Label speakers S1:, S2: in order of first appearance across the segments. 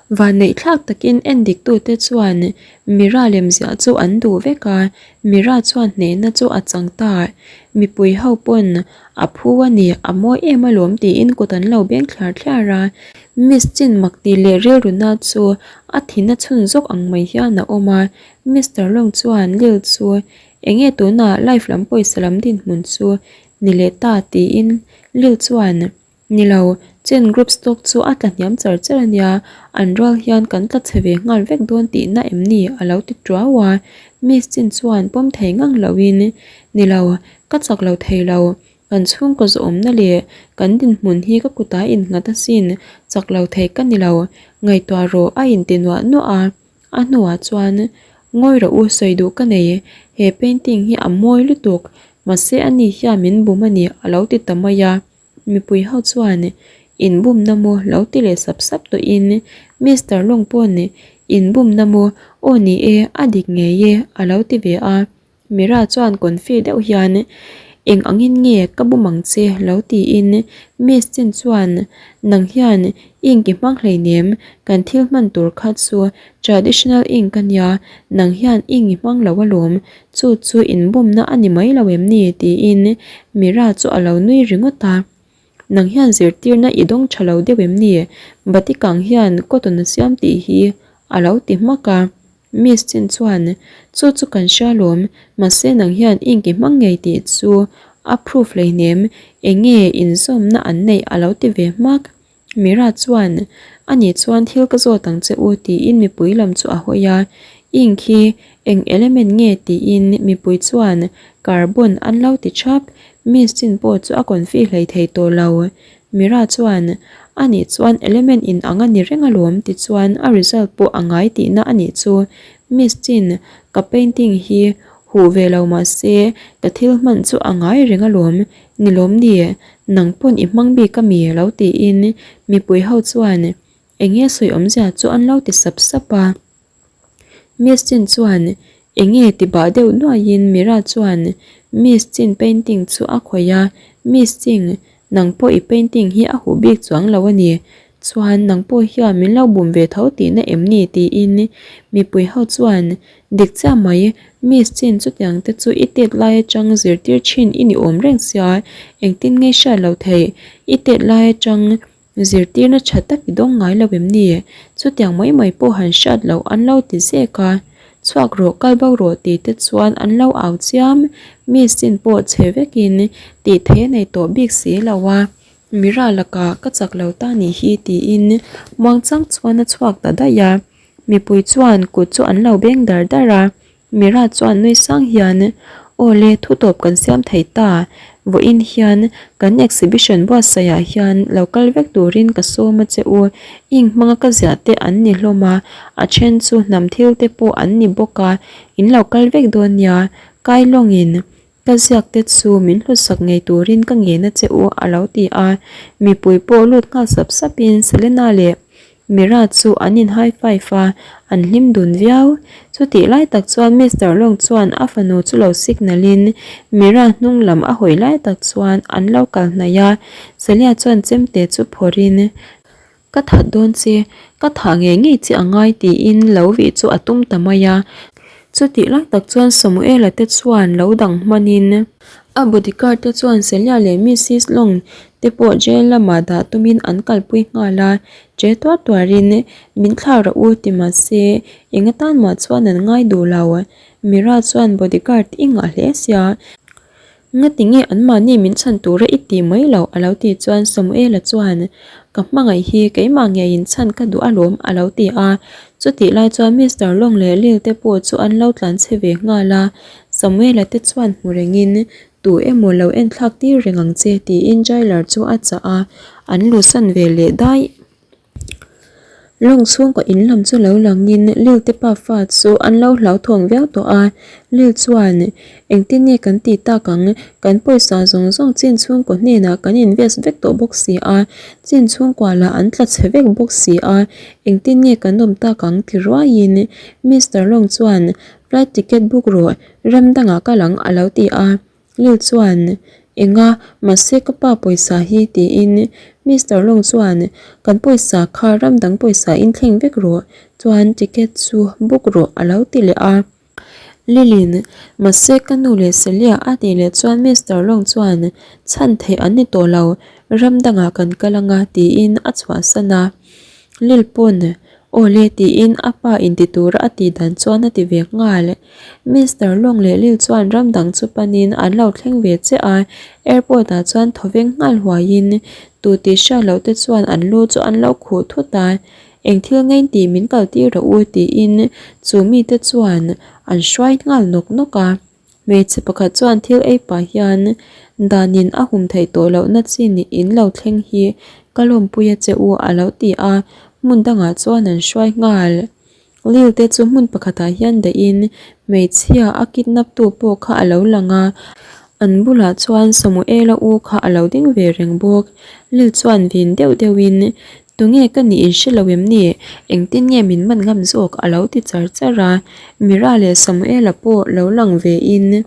S1: Vanneihthlak takin endiktute chuan Mira lemziah chu an duh vek a, Mira chuan hnehna chu a chang ta. Mipui ho pawn a phu a ni, a mawi em alawm tiin kut an lo beng thliar thliar a. Miss Chin mak tih leh rilruna chu a thina chhun zawk ang mai hian a awm a. Mister Long chuan Lil chu enge tunah life lam pawisa lam dinhmun chu ni leh ta tiin Lil chuan Ni lo, Chen group stock chu a tla hniam char char a nia, an rual hian kan tla chhe ve nghal vek dawn tihna em ni? a lo ti tuau a. Miss Chin chuan pawm thei ngang loin, Ni lo, ka chak lo thei lo, kan chhungkaw zawhawmna leh kan dinhmun hi ka kutah innghat asin, chak lo thei ka ni lo, ngaihtuah rawh a inti nuah nuah a. A hnuah chuan, Ngawi rawh u, sawi duh ka nei, he painting hi a mawi lutuk, mahse ani hian min bum a ni a lo ti ta mai a. Mipui ho chuan inbumna maw lo ti leh sap sap tawhin Mister Long paw'n inbumna maw aw ni e, a dik ngei e a lo ti ve a. Mira chuan confi deuh hian eng angin nge ka bum ang che lo tiin Miss Chin chuan nang hian ink i hmang hleinem kan thil hman tur kha chu traditional ink a nia nang hian ink i hmang lo alawm Chu chu inbumna a ni mai lo em ni? tiin Mira chu a lo nui ringawt a. Nang hian zirtirna i dawng tha lo deuh em ni? Batikang hian cotton a siam tih hi a lo ti hmak a. Miss Chin chuan, Chu chu kan hria lawm, mahse nang hian ink i hmang ngei tih chu a proof hleinem, eng nge inzawmna an neih a lo ti ve hmak. Mira chuan, A nih chuan thil ka zawt ang che u tiin mipui lam chu a hawi a. Ink hi eng element nge tiin mipui chuan carbon an lo ti thap. Miss chin pawh chu a confi hlei thei tawh lo. Mira chuan, A nih chuan element in ang a ni reng alawm tichuan a result pawh a ngai tihna a nih chu. Miss chin, ka painting hi huh ve lo mahse ka thil hman chu a ngai reng alawm. Ni lawm ni, nang pawn i hmang bik a mi lo tiin mipui ho chuan eng nge sawi awmzia chu an lo ti sap sap a. Miss Chin chuan eng nge ti bah deuh nuaiin Mira chuan Miss Chin painting chu a khawih a, Miss Ching, nang pawh i painting hi a huh bik chuang lo a ni, Chuan nang pawh hian min lo bum ve tho tihna em ni tiin mipui ho chuan dik chiah mai Miss Chin chutiang te chu i tet lai atang zirtir thin i ni awm reng sia engtin nge hriat lo theih i tet lai atang zirtirna tha tak i dawng ngai lo em ni chutiang mai mai pawh han hriat loh an lo ti zek a chhuak rawh kal bo rawh tih te chuan an lo au chiam Miss Chin pawh chhe vekin tih theih a nei tawh bik si lo a. Mira lakah ka chak lo ta nih hi tiin muangchang chuan a chhuak ta daih a, mipui chuan kut chu an lo beng dar dar a, Mira chuan nui sang hian Aw le thu tawp kan siam thei ta, vawiin hian kan exhibition buatsaih ah hian lo kal vek turin ka sawm a che u, ink hmanga ka ziah te an ni hlawm a, a then chu hnam thil te pawh an ni bawk a, in lo kal vek dawn nia, kailawngin Ka ziak te chu min hlutsak ngei turin ka ngen a che u a lo ti a, mipui pawh lut nghal sap sapin Selena leh Mira chu an in high five a, an hlim dun viau. Chutih lai tak chuan Mister Long chuan a fanu chu lo signal in Mira hnung lam a hawi lai tak chuan an lo kal hnaih a, Celia chuan chemte chu phawrhin Ka that dawn che, ka thah ngei ngei che a ngai tiin lo vih chu a tum ta mai a. Chutih lai tak chuan Samuela te chuan lo dang hmanin a bodyguard te chuan Celia leh Missis Long te pawh jail lamah dah tumin an kalpui nghal a, che tuar tuarin min thlah rawh u ti mahse eng atan mah chuan an ngai duh lo. Mira chuan bodyguard i ngah hle sia. Ngati nge anmahni min chhan tura i ti mai loh a lo tih chuan Samuela chuan Ka hmangaih hi keimah ngeiin chhan ka duh alawm a lo ti a. Chutih lai chuan Mister Long leh Lil te pawh chu an lo tlan chhe ve nghal a. Samuela te chuan hmu rengin Tu emaw lo enthlak tir reng ang che tiin Jailer chu a chah a, an luhsan ve leh daih. Lawng chhungkaw in lam chu lo langin Lil te pa fa chu an lo hlauthawng viau tawh a, Lil chuan engtin nge kan tih tak ang, kan pawisa zawng zawng chin chhungkaw hnenah kan invest vek tawh bawk si a, chin chhungkua lah an tla chhe vek bawk si a, engtin nge kan awm tak ang ti ruaiin Mister Long chuan flight ticket book rawh ram dangah ka lang a lo ti a. Lil chuan, Enga, mahse ka pa pawisa hi tiin Mister Long chuan kan pawisa kha ram dang pawisa in thleng vek rawh chuan ticket chu book rawh a lo ti leh a. Lilin, mahse ka nu leh Celia a tih leh chuan Mister Long chuan chhan theih an ni tawh lo, ram dangah kan kal anga tiin a chhuahsan a. Lil pawn Aw le tiin a pa inti tura a tih dan chuan a ti ve nghal. Mister Long leh Lil chuan ram dang chu panin an lo thleng ve che a, airport ah chuan thawveng nghal huaiin tu tih hriat loh te chuan an lu chu an lo khuh thut a, Eng thil ngei tih min kal tir rawh u tiin chu mite chuan an hruai nghal nawk nawk a. Hmeichhe pakhat chuan thil ei pah hian danin a hum theih tawh lohna chin in lo thleng hi ka lawmpui a che u a lo ti a, hmun dangah chuan an hruai nghal. Lil te chu hmun pakhatah hian dahin hmeichhia a kidnap tu pawh kha a lo lang a, an bulah chuan Samuela u kha a lo ding ve reng bawk. Lil chuan vin deuh deuhin Tunge ka nih in hre lo em ni? Engtin nge min man ngam zawk? a lo ti char char a. Mira leh Samuela pawh lo lang ve in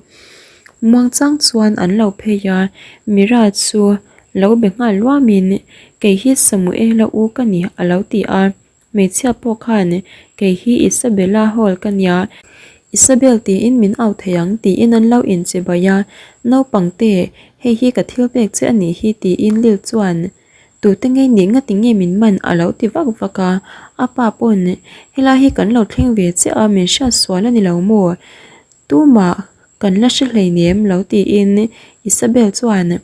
S1: muangchang chuan an lo phei a, Mira chu lo be nghal luam in Kei hi Samuela u ka ni a lo ti a. Hmeichhia pawh khan Kei hi Isabella Hall ka nia, Isabel tiin min au thei ang tiin an lo inchibai a, Naupangte, hei hi ka thil pek che a nih hi tiin Lil chuan Tute ngei nih ngati nge min man a lo ti vak vak a, a pa pawn helai hi kan lo thleng ve chiah a min hriat sual a ni lo maw? Tumah kan la hre hleinem lo tiin Isabel chuan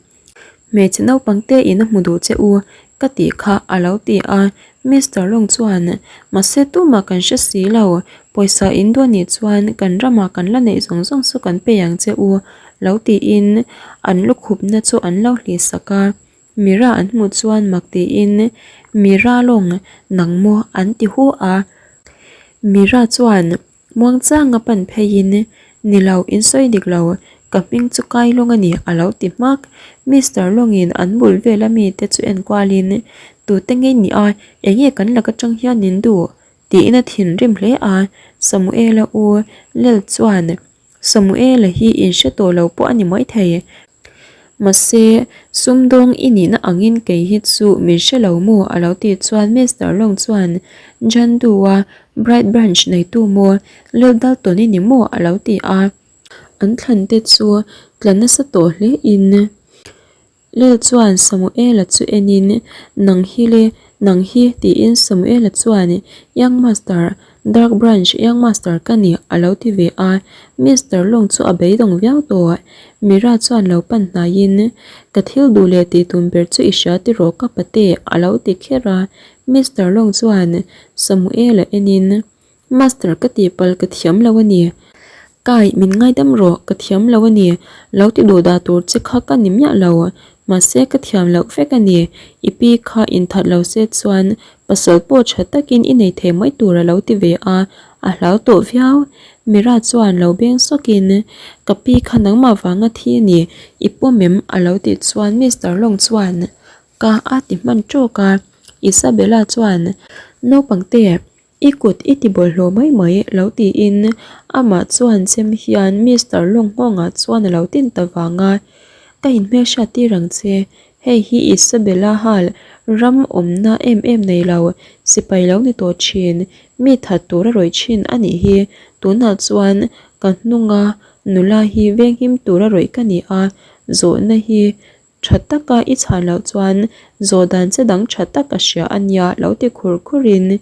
S1: hmeichhe naupang te in a hmu duh che u ka tih kha a lo ti a, Mister Long chuan mahse tumah kan hre si lo, pawisa in duh anih chuan kan ramah kan la neih zawng zawng chu kan pe ang che u lo tiin an lukhupna chu an lo hlih sak a. Mira an hmuh chuan mak tiin, Mira lawng nang maw? an ti hu a. Mira chuan muangchanga pan pheiin, Ni lo, in sawi dik lo, ka hming chu Kai Lawng a ni, a lo ti hmak. Mister Lawngin an bul vela mite chu en kualin, Tute ngei ni a, enge kan lak atang hian in duh? tiin a thinrim hle a. Samuela u Lel chuan, Samuela hi in hre tawh lo pawh a ni mai thei. Mahse, sumdawng i nihna angin kei hi chu min hre lo maw? a lo tih chuan Mister Long chuan Jandu-a Bright Branch neitu maw? Lil Dalton i ni maw? a lo ti a. An thlan te chu tla nasa tawh hle in. Lel chuan Samuela chu enin, Nang hi le, nang hi, tiin Samuela chuan, Young Master, Dark Branch Young Master ka ni, a lo ti ve a. Mister Long chu a beidawng viau tawh. Mira chuan lo pan hnaiin, Ka thil duh leh tih tum ber chu i hria tiraw ka pate, a lo ti kher a. Mister Long chuan Samuela enin, Master ka tihpalh ka thiam lo a ni. Kai, min ngaidam rawh, ka thiam lo a ni. Lo ti duh dah tur che kha ka ni miah lo. Mahse ka thiam loh vek a ni. I pi kha inthat lo se chuan pasal pawh tha takin i nei thei mai tur a lo ti ve a, a hlau tawh viau. Mira chuan lo beng sawkin, Ka pi kha nangmah vanga thi a ni, i pawm em? a lo tih chuan Mister Long chuan ka a ti hman tawk a. Isabella chuan, Naupangte, I kut i ti bawlhhlawh mai mai lo tiin amah chuan chem hian Mister Lawnghawngah chuan a lo tin ta vang a, Ka inhmelhriat tir ang che, hei hi Isabella Hall ram awmna em em nei lo, sipai lo ni tawh thin, mi that tur a rawih thin a nih hi, tunah chuan ka hnunga nula hi venghim tur a rawih ka ni a, zawhna hi Tha taka i chhan loh chuan zawh dan che dang tha tak a hria a nia lo ti khur khur in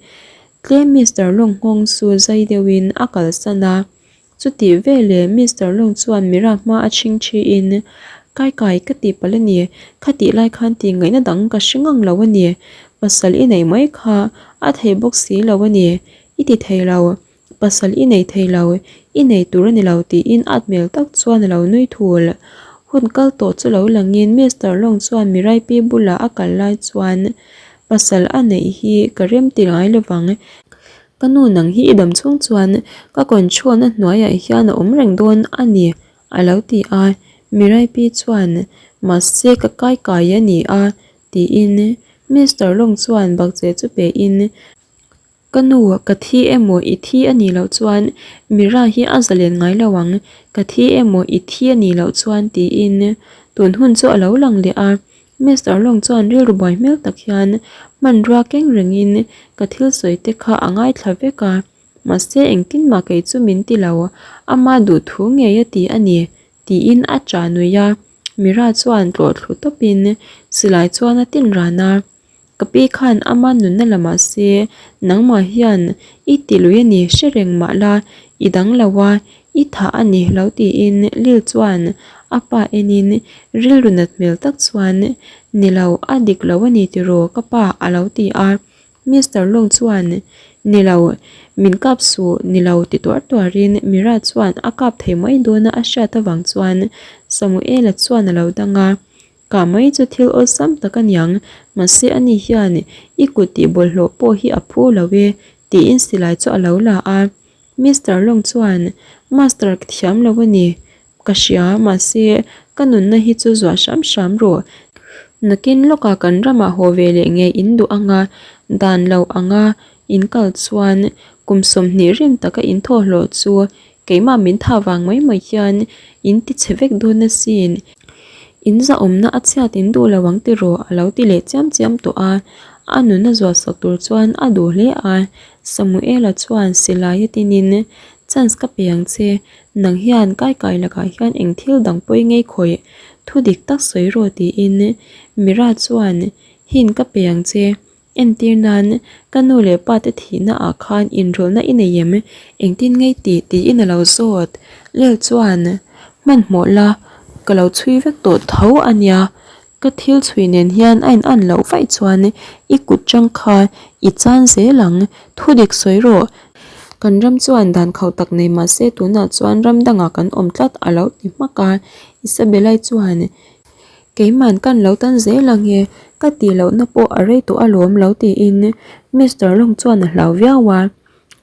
S1: tlem Mister Long nghawng chu zai deuh in a kalsan a. Chutih veleh Mister Long chuan Mira hma a chhing thi in Kai kai ka tih palh a ni, khatih lai khan tih ngaihna dang ka hre ngang lo a ni, pasal i neih mai kha a thei bawk si lo a ni, i ti thei lo. Pasal i nei thei lo, i nei tur a ni lo tiin at hmel tak chuan a lo nui thul. Hun kal tawh chu lo langin Mister Long chuan Miraipi bulah a kal lai chuan pasal a neih hi ka rem ti ngai lovang. Ka nu nang hi i dam chhung chuan ka control na hnuaiah hian a awm reng dawn a ni a lo ti a. Miraipi chuan mahse ka kai kai a ni a tiin Mister Long chuan bakcheh chu pe in. Ka nu, ka thi emaw i thi a nih loh chuan Mira hi a zalen ngai lo ang, ka thi emaw i thi a nih loh chuan tiin tun hun chu a lo lang leh a. Mister Long chuan rilru buai hmel tak hian hmanrua keng rengin ka thil sawi te kha a ngaithla vek a, mahse engtin mah kei chu min ti lo, ama duh thu ngei a ti a ni tiin a ṭah nuih a. Mira chuan tlawh thlu tawpin silai chuan a tin ran a. Ka pi khan ama nunna la mah se, nangmah hian i ti lui a ni hre reng mah la, i dang lo a, i thah a ni lo tiin Lil chuan a pa enin rilru nat hmel tak chuan, Ni lo, a dik lo a ni tiraw ka pa a lo ti a. Mister Long chuan, Ni lo, min kap suh, ni lo ti tuar tuarin Mira chuan a kap thei mai dawna a hriat avang chuan Samuela chuan a lo dang a. Kah mai chu thil awlsam tak a niang, mahse ani hian i kut tih bawlhhlawh pawh hi a phu lo e, tiin silai chu a lo la a. Mister Long chuan, Master ka thiam lo a ni, ka hria, mahse ka nunna hi chu zuah hram hram rawh. Nakin lawkah kan ramah haw ve leh ngei in duh anga, dan lo anga in kal chuan kum 20 rim taka in thawhhlawh chu Keimah min tha vang mai mai hian in ti chhe vek dawn asin. In zahawmna a chhiat in duh lo ang tiraw a lo ti leh chiam chiam tawh a. A nuna zuah sak tur chuan a duh hle a. Samuela chuan silai a tinin, Chance ka pe ang che, nang hian kai kai lakah hian eng thil dang pawi ngei khawih, thu dik tak sawi rawh tiin Mira chuan, Hin ka pe ang che, Entir nan, Ka nu leh pa te thihna ah khan inrawlhna i nei em? Engtin ngei tih? tiin a lo zawt. Lel chuan, Hmanhmawh la, ka lo chhui vek tawh tho a nia. Ka thil chhui nen hian a in-an loh vaih chuan i kut chang kha i chan zel ang, thu dik sawi rawh. Kan ram chuan dan khauh tak nei mah se tunah chuan ram dangah kan awm tlat a lo ti hmak a. Isabella-i chuan, Keiman kan lo tan zel ang e, ka tih lohna pawh a rei tawh alawm lo tiin Mister Long chuan a hlau viau a.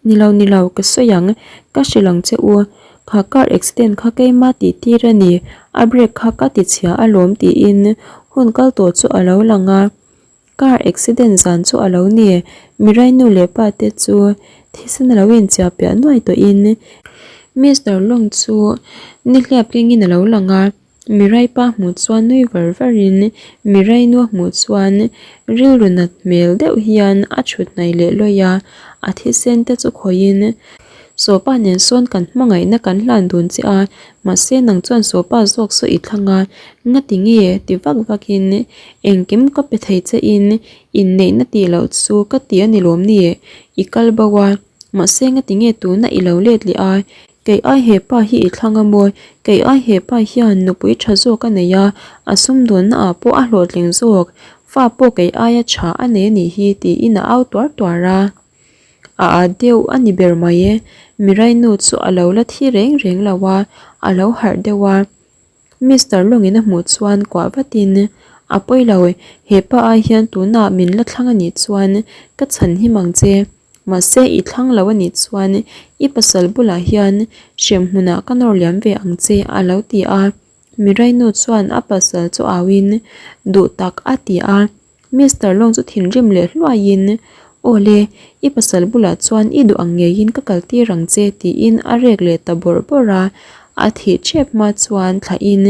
S1: Ni lo ni lo, ka sawi ang, ka hrilh ang che u, kha car accident kha keima tih tir a ni, a brake kha ka ti chhia alawm tiin hun kal tawh chu a lo lang a. Car accident zan chu a lo ni, Mirai nu leh pa te chu thisen a lo inchiah piah nuai tawhin Mister Long chu nihliap kengin a lo lang a. Mirai pa hmuh chuan nui var varin Mirai nu a hmuh chuan rilru nat hmel deuh hian a thut hnaih leh lawih a, a thisen te chu khawihin Sawpa nen sawn kan hmangaihna kan hlan dun che a, mahse nang chuan Sawpa zawk saw i thlang a, ngati nge ti vak vakin engkim ka pe thei che in inneihna tih loh chu ka ti a ni lawm ni, i kal bo a, mahse ngati nge tuna i lo let leh a, Kei ai he pa hi i thlang a maw? Kei ai he pa hian nupui tha zawk a nei a, a sumdawnna ah pawh a hlawhtling zawk, fa pawh kei aia tha a nei a nih hi tiin a au tuar tuar a. A a deuh a ni ber mai e, Mirainu chu a lo la thi reng reng lo a, a lo harh deuh a. Mister Lawngin a hmuh chuan kuah vatin, A pawi lo, he pa ai hian tunah min la thlang a nih chuan ka chhan him ang che. Mahse i thlang lo a nih chuan i pasal bulah hian hrem hmunah ka nawr liam ve ang che a lo ti a. Mirainu chuan a pasal chu auin, Duh tak a ti a. Mister Long chu thinrim leh hluaiin, Aw le, i pasal bulah chuan i duh ang ngeiin ka kal tir ang che tiin a rek leh ta bawrh bawrh a, a thih ṭhep hma chuan thlahin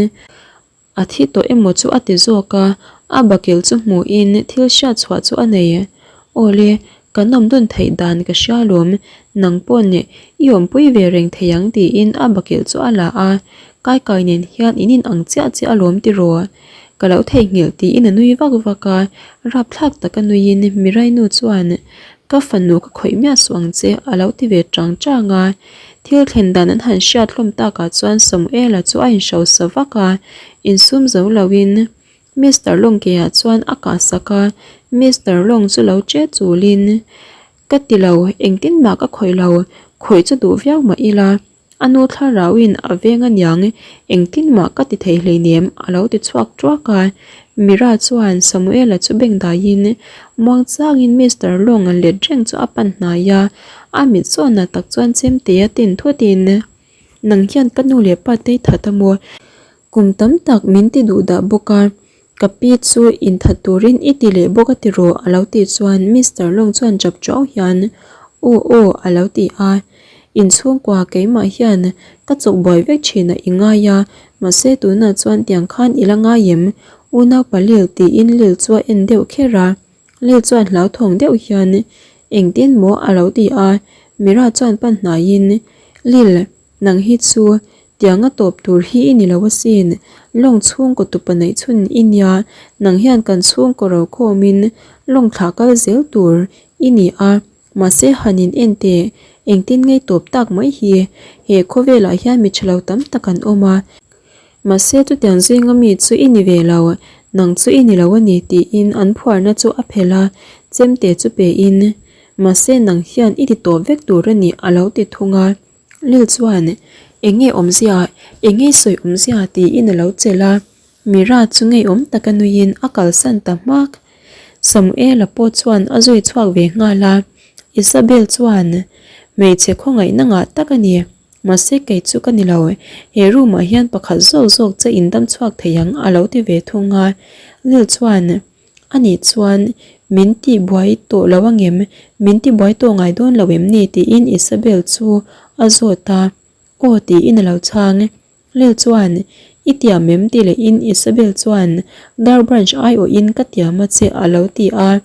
S1: a thi tawh emaw chu a ti zawk a, a bakilh chu hmuhin thil hriat chhuah chu a nei. Aw le, kan awm dun theih dan ka hria alawm, nang paw'n i awmpui ve reng thei ang tiin a bakilh chu a la a, Kaikai nen hian in inang chiah chiah alawm tiraw? Ka lo theihnghilh tiin a nui vak vak a, rapthlak taka nuiin Mirainu chuan Ka fanu ka khawih miah suh ang che a lo ti ve chang chang a. Thil thlen dan an han hriat hlawm takah chuan Samuela chu a inhrosa vak a, insum zo loin Mister Lawngkeia chuan a kah sak a, Mister Lawng chu lo che chulin Ka ti lo, engtin mah ka khawih lo, khawih chu duh viau mah ila. A nu thlarauin a veng a niang, engtin mah ka ti thei hleinem a lo ti chhuak ṭuak a. Mira chuan Samuela chu beng daiin muangchangin Mister Long a let reng chu a pan hnai a, a mit zawnah tak chuan chemte a tin thutin, Nang hian ka nu leh pa te i that a maw? Kum tam tak min ti duh dah bawk a, ka pi chu inthat turin i ti leh bawk a ti rawh a lo tih chuan Mister Long chuan chap chau hian. Aw aw a lo ti a. Inchhungkua keimah hian ka chawk buai vek thin a i ngai a, mahse tunah chuan tiang khan i la ngai em? Unaupa Lil tiin Lil chu a en deuh kher a. Lil chuan hlauthawng deuh hian engtin maw a lo ti a, Mira chuan pan hnaiin Lil nang hi chu tianga tawp tur hi i ni lo asin, lawng chhungkaw tupa neih chhun i nia, nang hian kan chhungkaw ro khawmin lawng thlah kal zel tur i ni a. Mahse han in en teh, engtin ngei tawp tak mai hi he khawvelah hian mi tha lo tam tak an awm a. Mahse chutiang zinga mi chu i ni ve lo, nang chu i ni lo a ni tiin an phuarna chu a phelh a, chemte chu pe in, mahse nang hian i ti tawp vek tur a ni a lo ti thung a. Lil chuan, Enge awmzia, enge sawi awmzia tiin a lo chelh a. Mira chu ngeiawm taka nuiin a kalsan ta hmak. Samuela pawh chuan a zui chhuak ve nghal a, Isabel chuan, Hmeichhe khawngaihna ngah tak a ni, mahse kei chu ka ni lo, he room ah hian pakhat zawk zawk che in dam chhuak thei ang a lo ti ve thung a. Lil chuan, Anih chuan min tihbuai tawh lo angem, min tibuai tawh ngai dawn lo em ni? tiin Isabel chu a zawt a, Aw tiin a lo chhang. Lil chuan, I tiam em? ti lehin Isabel chuan, Dark Branch aiawhin ka tiam a che a lo ti a.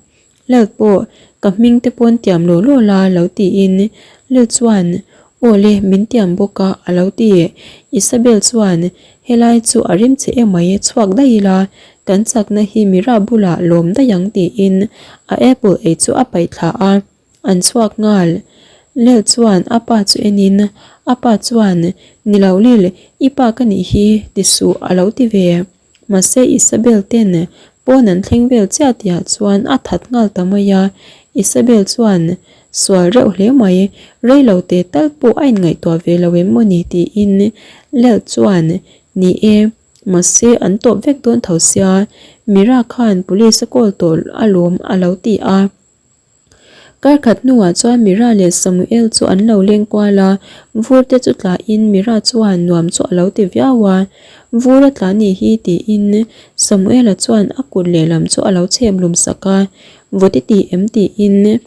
S1: Lil pawh, Ka hming te pawn tiam law law la lo tiin Lil chuan, Aw le, min tiam bawk a a lo ti. Isabel chuan, Helai chu a rim che emai, chhuak daih ila, kan chakna hi Mira bulah lawm daih ang tiin a apple ei chu a paih thla a. An chhuak nghal. Lil chuan a pa chu enin, a pa chuan, Ni lo Lil, i pa ka nih hi, ti suh a lo ti ve. Mahse Isabel ten pawn an thleng vel chiah tihah chuan a that nghal ta mai a. Isabel chuan, Sual reuh hle mai, rei lo te tal pawh a inngaihtuah ve lo em maw ni tiin Lil chuan, Ni e, mahse an tawp vek dawn tho sia, Mira khan police a call tawh alawm a lo ti a. Kar khat hnuah chuan Mira leh Samuel chu an lo leng kual a, vur te chu tlahin Mira chuan nuam chu a lo ti viau a. Vur a tla nih hi tiin Samuela chuan a kut lehlam chu a lo chhem lum sak a, Vawt i ti em tiin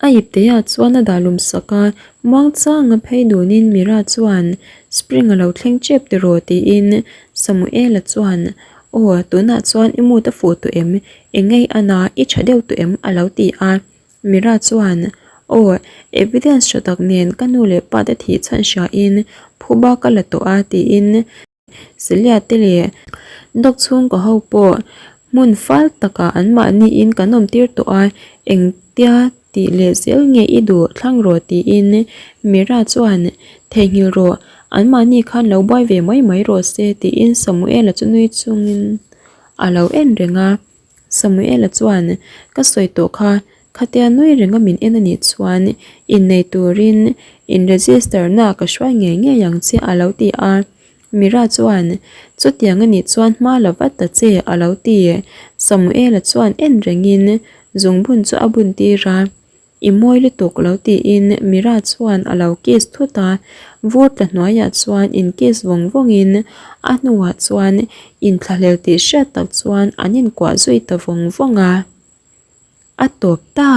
S1: a ipteah chuan a dah lum sak a, muangchanga phei dunin Mira chuan Spring a lo thleng tep tiraw tiin Samuela chuan Aw tunah chuan i mood a fuh tawh em? Engei ana, i tha deuh tawh em? a lo ti a. Mira chuan, Aw, evidence tha tak nen ka nu leh pa te thih chhan hriain phuba ka la tawh a tiin Celia te leh Doc chhungkaw ho pawh hmun fal takah anmahniin kan awm tir tawh a, engtia tih leh zel nge i duh thlang rawh tiin Mira chuan, Theihnghilh rawh, anmahni khan lo buai ve mai mai rawh se tiin Samuela chu nui chungin A lo en reng a, Samuela chuan, Ka sawi tawh kha, khatia nui renga min en a nih chuan innei turin in register na ka hruai ngei ngei ang che a lo ti a. Mira chuan, Chutiang a nih chuan hma la vat ta che a lo ti. Samuela chuan en rengin zungbun chu a bun tir a. I mawi lutuk lo tiin Mira chuan a lo kiss thut a, vur tla hnuaiah chuan in kiss vawng vawngin a hnuah chuan inthlahlel tih hriat tak chuan an inkuah zui ta vawng vawng a. A tawp ta!